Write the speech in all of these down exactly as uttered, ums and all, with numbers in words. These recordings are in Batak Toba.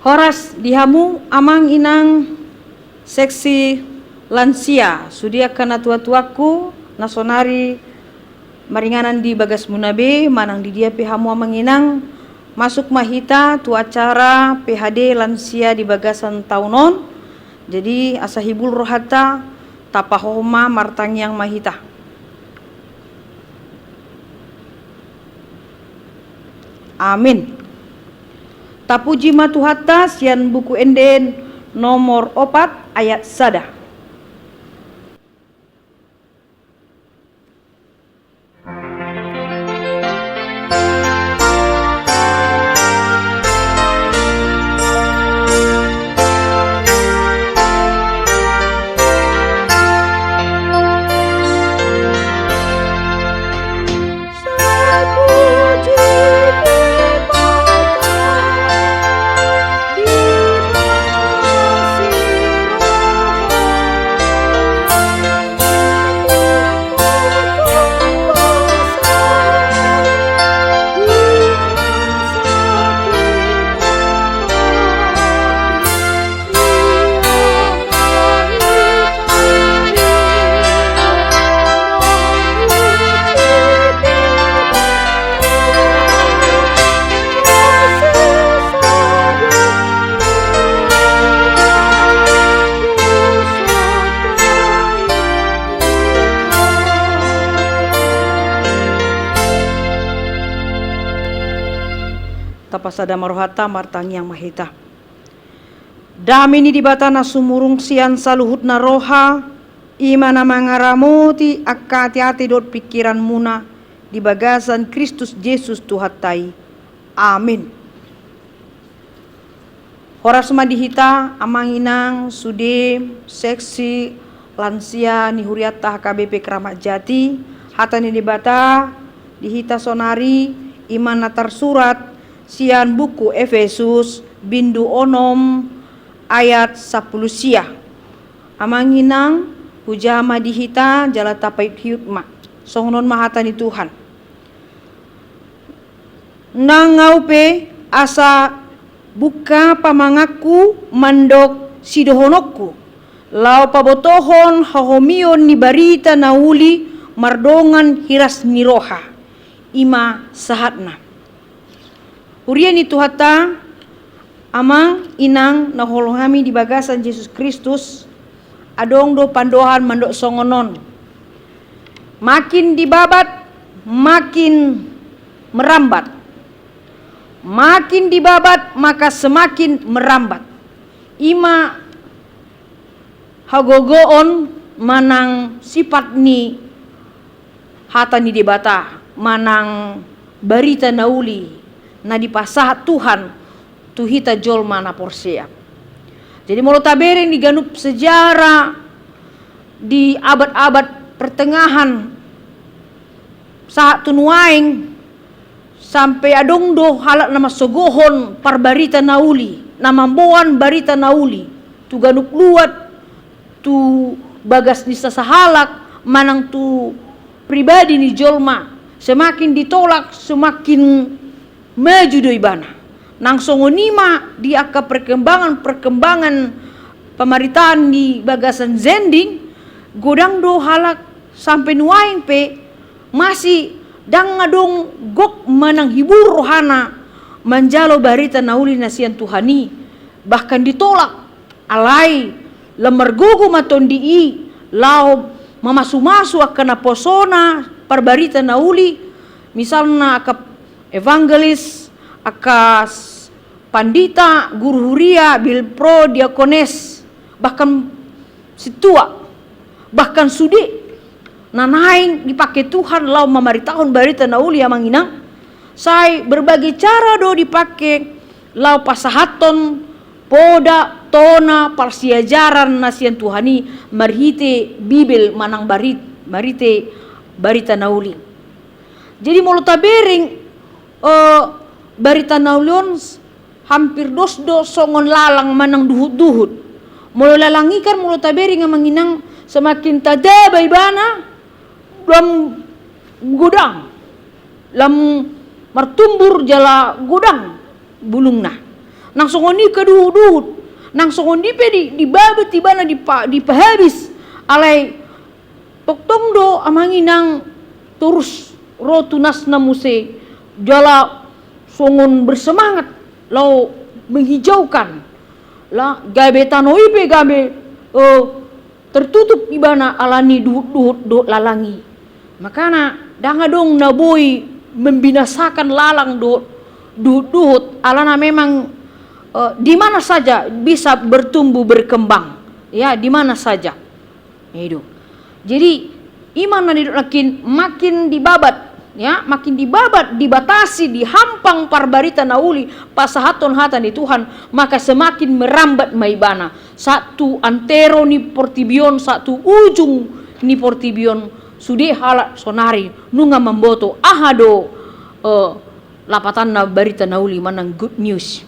Horas di hamu amang inang seksi lansia, sude angka natuatuangku na sonari maringanan di bagasmuna be, manang di dia pe hamu amang inang, masuk ma hita tu acara P H D lansia di bagasan taon on. Jadi asa hibul rohanta, tapahohom ma, martangiang ma hita. Amin. Tapuji ma Tuhanta sian Buku Ende nomor opat ayat sada. Tapasada ma rohanta, martangiang ma hita. Dame ni Debata na sumurung sian saluhutna roha, i ma na mangaramoti angka ateate dohot pingkiranmuna di bagasan Kristus Jesus Tuhanta i. Amin. Horas ma di hita amang inang sude seksi lansia ni hurianta H K B P Kramat Jati. Hata ni Debata di hita sonari i ma na tarsurat sian buku Efesus bindu onom ayat sampulu sia. Amang inang, hujaha ma di hita jala tapaihutihut ma. Songon on ma hata ni Tuhan. Nang ahu pe asa bungka pamanganku mandok sidohononku, laho pabotohon hahomion ni barita na uli mardongan hiras ni roha. I ma sahatna. Huria ni Tuhanta, amang inang na huhaholongi hami di bagasan Jesus Kristus, adong do pandohan mandok songon on. Makin dibabat, makin merambat. Makin dibabat, maka semakin merambat. I ma hagogoon manang sipat ni hata ni Debata, manang barita na uli na dipasahat Tuhan tu hita jolma na porsea. Jadi molo tabereng di ganup sejarah di abad-abad pertengahan sahat tu nuaeng, sampe adong do halak na mansogohon parbarita na uli, na mamboan barita na uli tu ganup luat, tu bagas ni sasahalak manang tu pribadi ni jolma. Semakin ditolak, semakin maju do ibana. Nang songon i ma di angka perkembangan-perkembangan pamaritaan di bagasan zending, godang do halak sampe nuaeng pe masih ndang adong gok manang hibul rohana manjalo barita na uli na sian Tuhan i, bahkan ditolak. Alai lam margogo ma tondi i laho mamasumasu angka naposona parbarita na uli, misalna angka evangelis, angka s-, pandita, guru huria, bilpro, diakones, bahkan sintua, bahkan sude na naeng dipake Tuhan laho mamaritahon barita na uli, amang inang. Sai berbagai cara do dipake laho pasahathon poda, tona, parsiajaran na sian Tuhan i marhite Bibel manang barit-, marhite barita na uli. Jadi molo tabereng, eh, barita na uli on s-, hampir dos do songon lalang manang duhut-duhut. Molo lalang i kan molo tabereng, amang inang, semakin tataba ibana, lam godang, lam martumbur jala godang bulungna. Nang songon i angka duhut-duhut, nang songon i pe di, dibabat ibana, dipa-, dipahabis. Alai tongtong do amang inang torus ro tunasna muse, jala songon bersemangat laho menghijaukan. Lah, gabe tano i pe gabe, eh, tertutup ibana alani duhut-duhut dohot lalang i. Makana ndang adong na boi membinasakan lalang dohot duhut-duhut, alana memang, eh, di mana saja bisa bertumbuh berkembang, ya, di mana saja. Ido. Jadi, ima na nidok nangkin, makin dibabat, ya, makin dibabat, dibatasi, dihampang parbarita na uli, pasahathon hata ni Tuhan, maka semakin merambat ma ibana. Sahat tu antero ni portibi on, sahat tu ujung ni portibi on, sude halak sonari nunga mamboto aha do, eh, lapatanna barita na uli manang good news.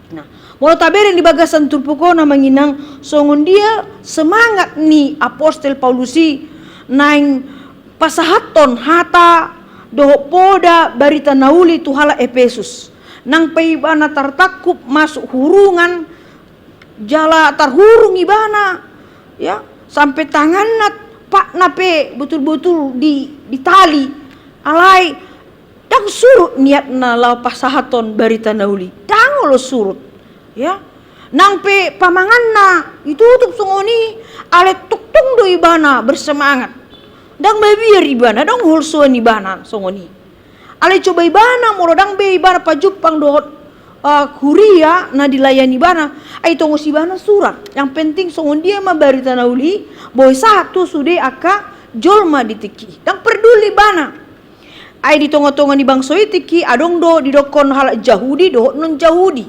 Nah, molo tabereng di bagasan turpuk on amang inang, songon dia semangat ni apostel Paulus i naeng pasahathon hata dohot poda barita na uli tu halak Epesus. Nang pe ibana tartangkup masuk hurungan, jala tarhurung ibana, ya, sampe tanganna, patna pe botul-botul di, ditali. Alai ndang surut niatna laho pasahathon barita na uli. Ndang olo surut. Ya. Nang pe pamanganna ditutup songon i, alai tongtong do ibana bersemangat. Ndang mabiar ibana, ndang holsoan ibana songon i. Alai coba ibana, molo ndang be ibana pajumpang dohot, eh, huria na dilayani ibana, ai ditongos ibana surat. Yang penting songon dia ma barita na uli, boi sahat tu sude angka jolma di tingki i. Ndang perduli ibana. Ai di tonga-tonga ni bangso i tingki i adong do didokkon halak Jahudi dohot non-Jahudi.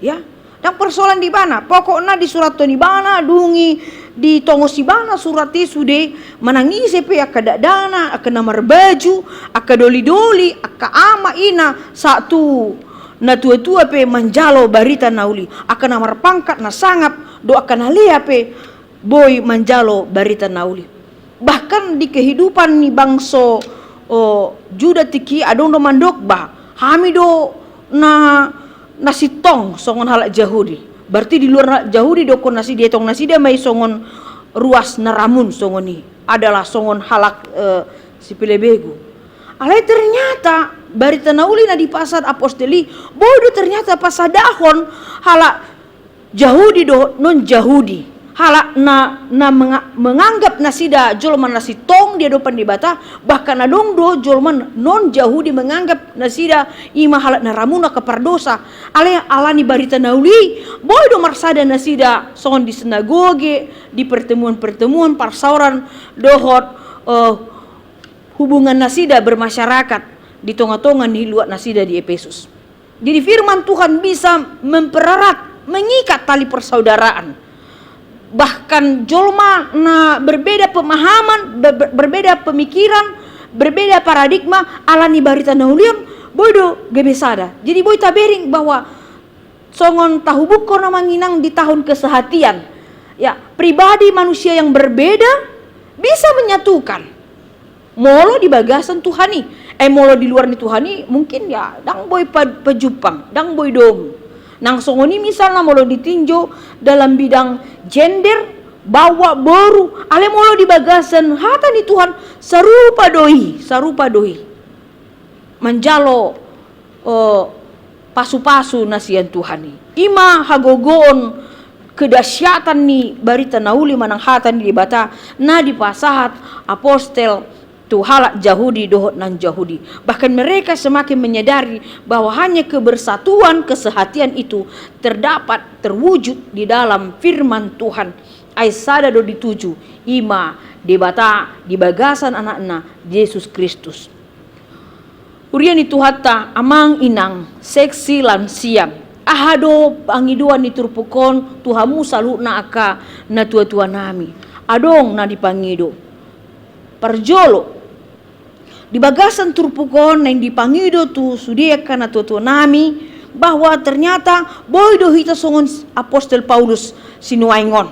Ya, ndang persoalan di ibana. Pokokna disurathon ibana, dung i ditongos ibana surat i, sude manang ise pe, angka dakdanak, angka na marbaju, angka doli-doli, angka ama ina, sahat tu na tua-tua pe manjalo barita na uli, angka na marpangkat na sangap dohot angka na lea pe boi manjalo barita na uli. Bahkan di kehidupan ni bangso, o, Juda tingki i adong do mandok ba, hami do na, na sintong songon halak Jahudi. Berarti di luar halak Jahudi, dokkon nasida, dietong nasida ma i songon ruas na ramun songon i, adalah songon halak, eh, sipelebegu. Alai ternyata barita na uli na dipasahat apostel i, boi do ternyata pasadahon halak Jahudi dohot non-Jahudi. Halak na, na menga-, menganggap nasida jolma na sintong di adopan Debata, bahkan adong do jolma non-Jahudi menganggap nasida ima halak na ramun, angka pardosa. Alai alani barita na uli, boi do marsada nasida songon di sinagoge, di pertemuan-pertemuan, parsaoran, dohot, eh, hubungan nasida bermasyarakat di tonga-tonga ni luat nasida di Epesus. Jadi firman Tuhan bisa mempererat, mengikat tali persaudaraan. Bahkan jolma na berbeda pemahaman, ber-, ber-, berbeda pemikiran, berbeda paradigma, alani barita na uli on, boi do gabe sada. Jadi boi tabereng bahwa songon tahubukkon amang inang di tahun kesehatian, ya, pribadi manusia yang berbeda bisa menyatukan. Molo di bagasan Tuhan i. Eh, molo di luar ni Tuhan i, mungkin ya, ndang boi pa-, pajumpang, ndang boi domu. Nang songon i misalna molo ditinjau dalam bidang gender, baoa boru, alai molo di bagasan hata ni Tuhan, sarupa do i, sarupa do i. Manjalo, eh, pasu-pasu na sian Tuhan i. Ima hagogoon kedahsyatan ni barita na uli manang hata ni Debata na dipasahat apostel tu halak Jahudi dohot non-Jahudi. Bahkan mereka semakin menyadari bahwa hanya kebersatuan kesehatian itu terdapat, terwujud di dalam firman Tuhan. Ai sada do dituju, ima Debata di bagasan Anakna Jesus Kristus. Huria ni Tuhanta, amang inang, seksi lansia, aha do pangidoan ni turpuk on tu hamu saluhutna angka natua-tua nami? Adong na dipangido. Parjolo, di bagasan turpuk on naeng dipangido tu sude angka natua-tua nami, bahwa ternyata boi do hita songon apostel Paulus sinuaeng on,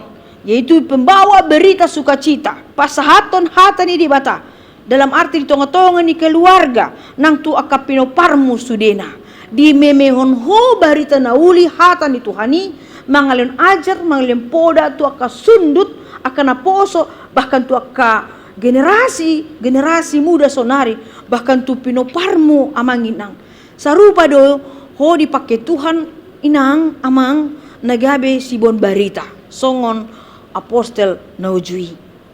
yaitu pembawa berita sukacita, pasahathon hata ni Debata, dalam arti di tonga-tonga ni keluarga, nang tu angka pinomparmu sudena. Dimemehon ho barita na uli hata ni Tuhan i, mangalehon ajar, mangalehon poda tu angka sundut, angka naposo, bahkan tu angka generasi, generasi muda sonari, bahkan tu pinoparmu amang inang. Sarupa do ho dipake Tuhan inang amang na gabe siboan barita songon apostel na uju i.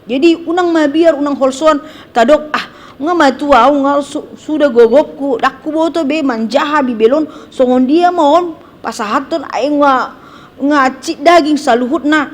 Jadi unang mabiar, unang holsoan tadok, ah, nga matua au, nga su-, suda gogokku, ndang huboto be manjaha bibelon songon dia ma on pasahathon, ai nga, nga cik daging saluhutna.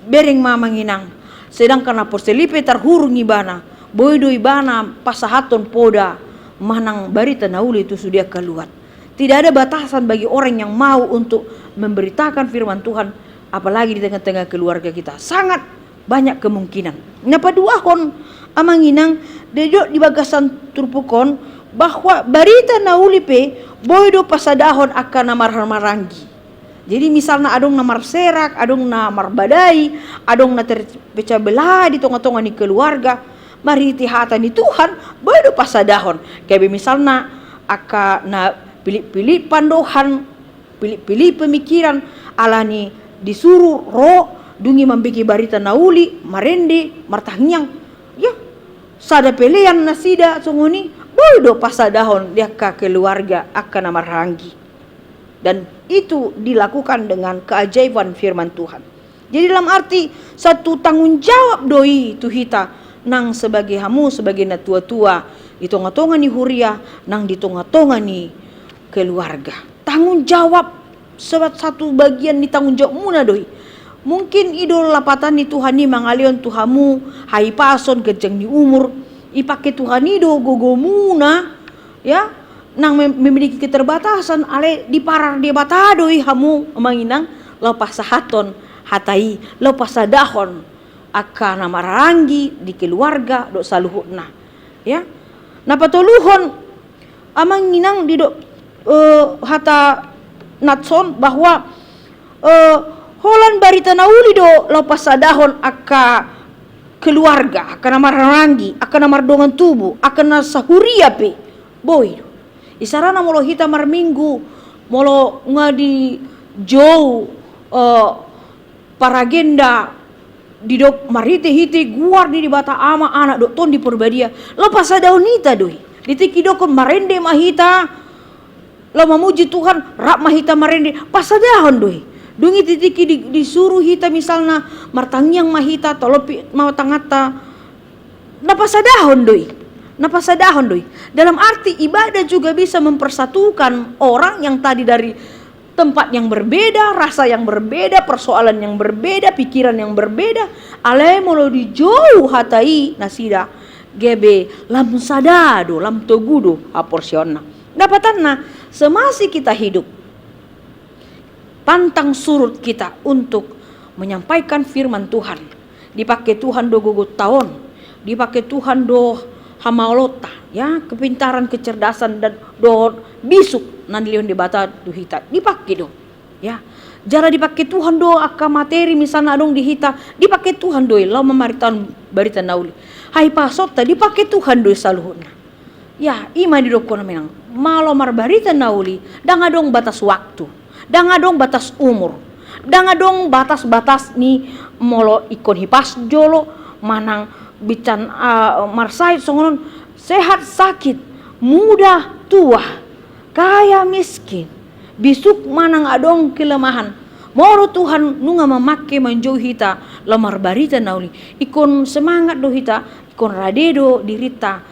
Bereng ma amang inang. Sedangkan apostel i pe tarhurung ibana, boi do ibana pasahathon poda manang barita na uli tu sude angka luat. Tidak ada batasan bagi orang yang mau untuk memberitakan firman Tuhan, apalagi di tengah-tengah keluarga kita. Sangat banyak kemungkinan. Na paduahon amang inang, didok di bagasan turpuk on, bahwa barita na uli pe boi do pasadahon angka na marhahamaranggi. Jadi misalna adong na marserak, adong na marbadai, adong na terpecah belah di tonga-tonga ni keluarga, marhite hata ni Tuhan boi do pasadahon. Gabe misalna angka na pilih-pilih pandohan, pilih-pilih pemikiran, alani disuru ro, dung i mambege barita na uli, marende, martangiang. Ya, sada pelean nasida songon i, boi do pasadahon di angka keluarga, angka na marhahamaranggi. Dan itu dilakukan dengan keajaiban firman Tuhan. Jadi dalam arti satu tanggung jawab do i tu hita nang sebagai hamu, sebagai natua-tua di tonga-tonga ni huria, nang di tonga-tonga ni keluarga. Tanggung jawab, sebab satu bagian ni tanggung jawabmuna do i. Mungkin i do lapatan ni Tuhan i mangalehon tu hamu hahipason, ganjang ni umur, dipake Tuhan i do gogomuna, ya, nang mem-, memiliki keterbatasan, alai diparar Debata do i hamu amang inang, laho pasahathon hata i, laho pasadahon angka na marhahamaranggi di keluarga dohot saluhutna. Ya. Na patoluhon amang inang, didok, eh, hata nats on bahwa, eh, holan barita na uli do laho pasadahon angka keluarga, angka na marhahamaranggi, angka na mardongan tubu, angka na sahuria pe, boi do. Isarana molo hita marminggu, molo nga dijou, eh, paragenda, didok marhite-hite goar ni Debata Ama, Anak dohot Tondi Porbadia, laho pasadahon hita do i. Di tingki didokkon marende ma hita, laho mamuji Tuhan, rap ma hita marende, pasadahon do i. Dung i di tingki di-, disuru hita misalna martangiang ma hita, tolop ma tanganta, na pasadahon do i. Na pasadahon do i. Dalam arti ibadah juga bisa mempersatukan orang yang tadi dari tempat yang berbeda, rasa yang berbeda, persoalan yang berbeda, pikiran yang berbeda. Alai molo dijou hata i nasida, gabe lam sada do, lam togu do haporseaonna. Dapatanna, semasi kita hidup, pantang surut kita untuk menyampaikan firman Tuhan. Dipake Tuhan do gogonta on, dipake Tuhan do hamaolonta, ya, kepintaran, kecerdasan, dan dohot bisuk na nilehon Debata tu hita, dipake do, ya. Jala dipake Tuhan do angka materi misalna adong di hita, dipake Tuhan do i laho mamaritahon barita na uli. Hahipasonta, dipake Tuhan do i saluhutna. Ya, i ma didokkon memang. Molo marbarita na uli, ndang adong batas waktu, ndang adong batas umur, ndang adong batas-batas ni molo ingkon hipas jolo, manang binsan, ah, marsahit songon on, sehat sakit, muda tua, kaya miskin, bisuk manang adong kelemahan. Molo Tuhan nunga mamake manjou hita laho marbarita na uli, ingkon semangat do hita, ingkon rade do dirinta,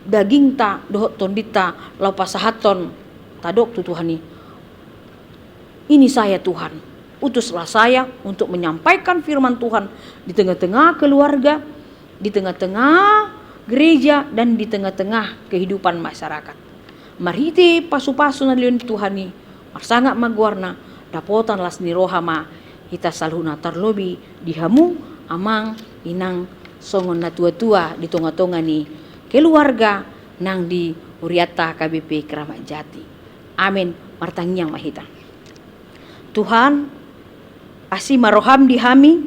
dagingta dohot tondinta laho pasahathon, tadok tu Tuhan i, "Ini saya, Tuhan. Utuslah saya untuk menyampaikan firman Tuhan di tengah-tengah keluarga, di tengah-tengah gereja, dan di tengah-tengah kehidupan masyarakat." Marhite pasu-pasu na nilehon Tuhan i, marsangap ma goarna, dapotan las ni roha ma hita saluhutna, tarlobi di hamu amang inang songon natua-tua di tonga-tonga ni keluarga nang di hurianta H K B P Keramat Jati. Amin. Martangiang ma hita. Tuhan, asi ma roham di hami,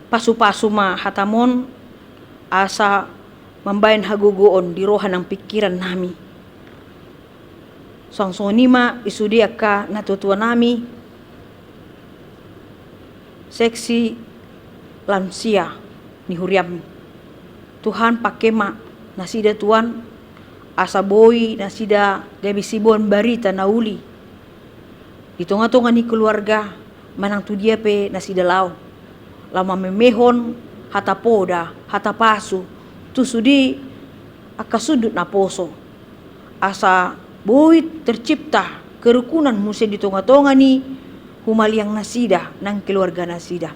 pasu-pasu ma hatam on, asa mambahen hagogoon di roha nang pingkiran nami. Suang songon i ma i sude angka natuatua nami, seksi lansia ni huriaM. Tuhan, pangke ma nasida, Tuhan, asa boi nasida gabe siboan barita na uli di tongatonga ni keluarga, manang tu dia pe nasida laho, laho mamemehon hata poda, hata pasu tu sude angka sundut naposo, asa boi tercipta kerukunan muse di tongatonga ni humaliang nasida nang keluarga nasida.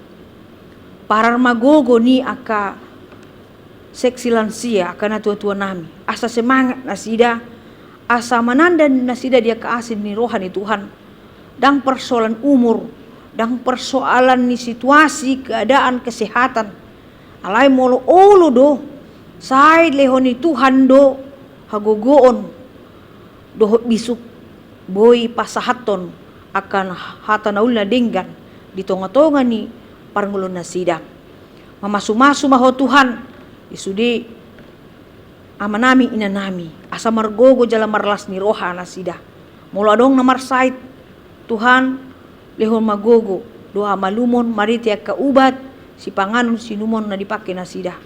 Parar ma gogo ni angka seksi lansia, angka natuatua nami, asa semangat nasida, asa mananda nasida di angka asi ni roha ni Tuhan. Ndang persoalan umur, ndang persoalan ni situasi, keadaan kesehatan. Alai molo olo do, sai lehon ni Tuhan do hagogoon dohot bisuk boi pasahathon angka hata na uli na denggan di tongatonga ni parngoluon nasida. Mamasumasu ma Ho Tuhan i sude amanami inanami, asa margogo jala marlas ni roha nasida. Molo adong na marsahit, Tuhan, lehon ma gogo dohot hamalumon marhite angka ubat sipanganon siinumon na dipangke nasida.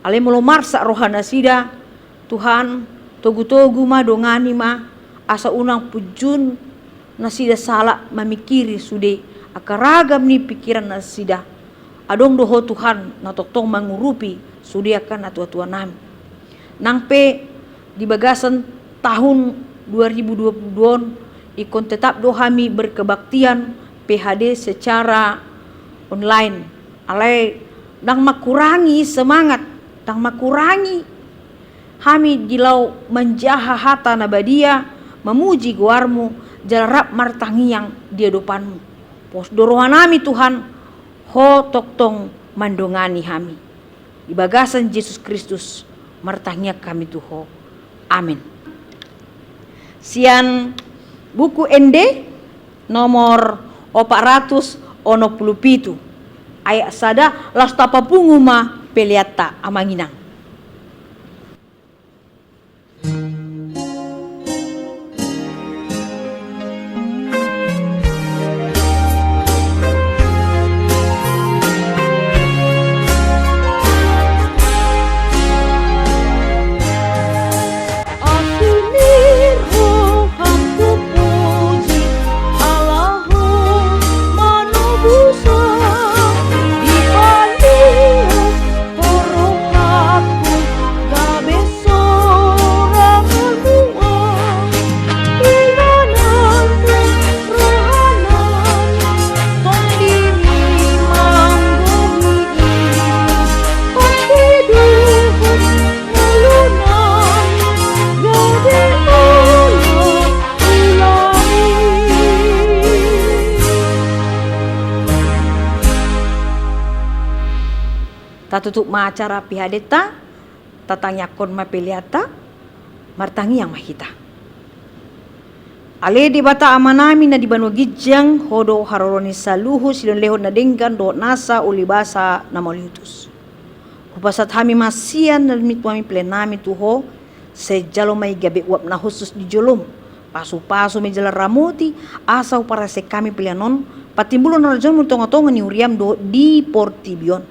Alai molo marsak roha nasida, Tuhan, togutogu ma, dongani ma, asa unang punjun nasida sala mamingkiri sude angka ragam ni pingkiran nasida. Adong do Ho Tuhan na tongtong mangurupi sude angka natuatua nami. Nang pe di bagasan tahun dua ribu dua puluh dua on, ingkon tetap do hami berkebaktian P H D secara online. Alai ndang mangurangi semangat, ndang mangurangi hami di laho manjaha hata na badia, mamuji goarMu, jala rap martangiang di adopanMu. Pos do rohanami Tuhan, Ho tongtong mandongani hami. Di bagasan Jesus Kristus martangiang hami tu Ho. Amin. Sian Buku Ende nomor opat ratus onom pulu pitu, ayat sada, laos tapapungu ma peleanta, Amang Inang. Asi ni roham puji Allah, manobusan di palias rohangku gabe sorangan mual. Inganan rohanami tondimi manggohi i, pasti duhut ngolunami gabe olo ulang i. Tatutup ma acara P H D-ta, tatangiangkon ma peleanta, martangiang ma hita. Ale Debata Amanami na di banua ginjang, Ho do haroro ni saluhut silehonlehon na denggan dohot nasa ulibasa na mauliutus. Hupasahat hami ma sian na nitumami peleannami tu Ho, sai jalo ma i gabe uap na hushus di jolom, pasupasu ma i jala ramoti, asa huparasehon hami pelean on patimbulhon harajaonMu di tongatonga ni huriaM dohot di portibi on.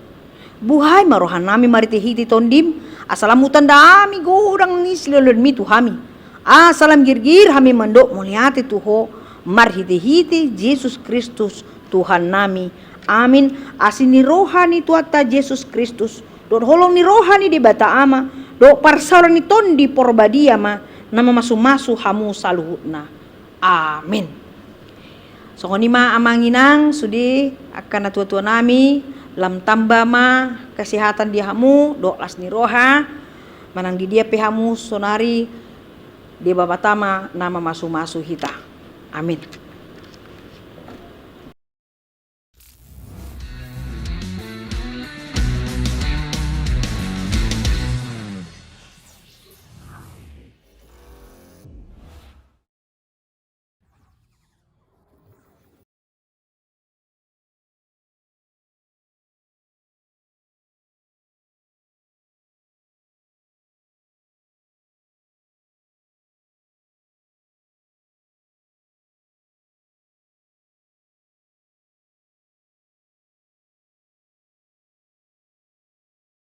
Buhai ma rohanami marhitehite TondiM, asa lam hutanda hami godang ni silehonlehonMi tu hami. Asa lam girgir hami mandok mauliate tu Ho marhitehite Jesus Kristus Tuhannami. Amin. Asi ni roha ni Tuhanta Jesus Kristus, dohot holong ni roha ni Debata Ama, dohot parsaoran ni Tondi Porbadia ma na mamasumasu hamu saluhutna. Amin. Songon i ma Amang Inang, sude angka natuatuanami, lam tamba ma kesehatan di hamu dohot las ni roha, manang di dia pe hamu saonari, Debata ma na mamasumasu hita. Amin.